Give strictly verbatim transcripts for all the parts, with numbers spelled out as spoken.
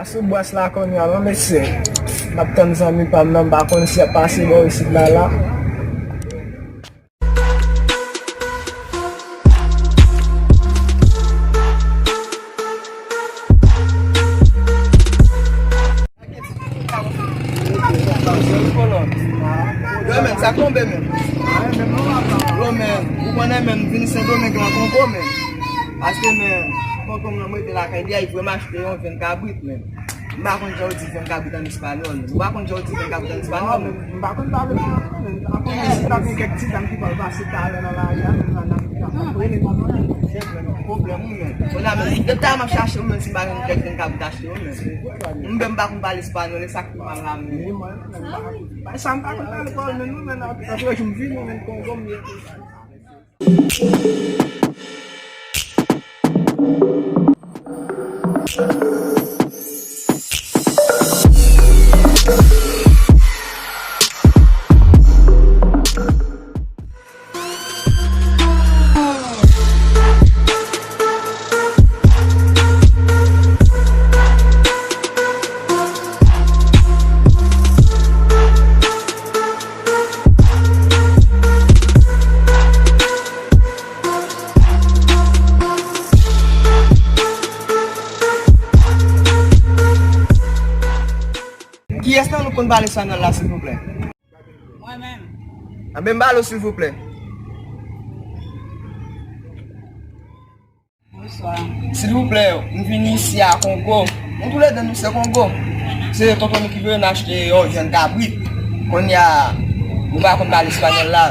Sou bwès la kounye a non mesye. M ap tann zanmi pa m nan, m pa konn si y ap pase bò isit la la. Yo men, sa k tonbe men? Yo men, ou konnen men, m vin Sendomeng la Kongo men. Paske men, tonton m nan m rete lakay li a, li vle m achte yon venn kabrit men. M pa konn jan yo di venn kabrit an espanyòl men. Ou pa konn jan yo di venn kabrit an espanyòl men? M pa konn pale franse men. Akoz si t ap gen kèk ti dam ki pral pase talè nan lari a, men nan, nan, nan, rele m ap pale. Se vrèman pwoblèm wi men. Kounye a men, depi talè m ap chache ou men, si m pa jwenn kèk venn kabrit achte ou men. M menm m pa konn pale espanyòl, e sa k pi mal la men. Bay sa m pa konn pale pawòl men nou men nan lòt jou m vini men Kongo m ye konsa. Kiyès nan nou konn pale espanyòl la, silvouplè? Mwen menm. Anben, m pale w, silvouplè. Bonswa. Silvouplè, m vini isi a Kongo. Nou toulède nou se Kongo. Se tonton nou ki vle n achte yon vyann kabrit. Kounye a, nou pa konn pale espanyòl la.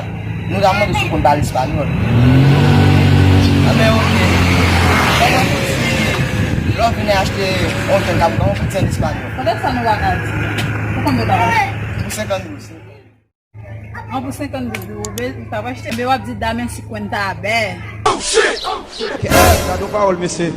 Nou ta mande si w konn pale espanyòl. Anben, oke. Lè w vini achte yon vyann kabrit, kòman pou di an espanyòl? Kote sa nou pa ka di? Pou konbyen w ta achte? Pou senkant goud. An pou senkant goud, ou be, ou t ap achte, be w ap di dame cincuenta be. Gade yon pawòl, mesye.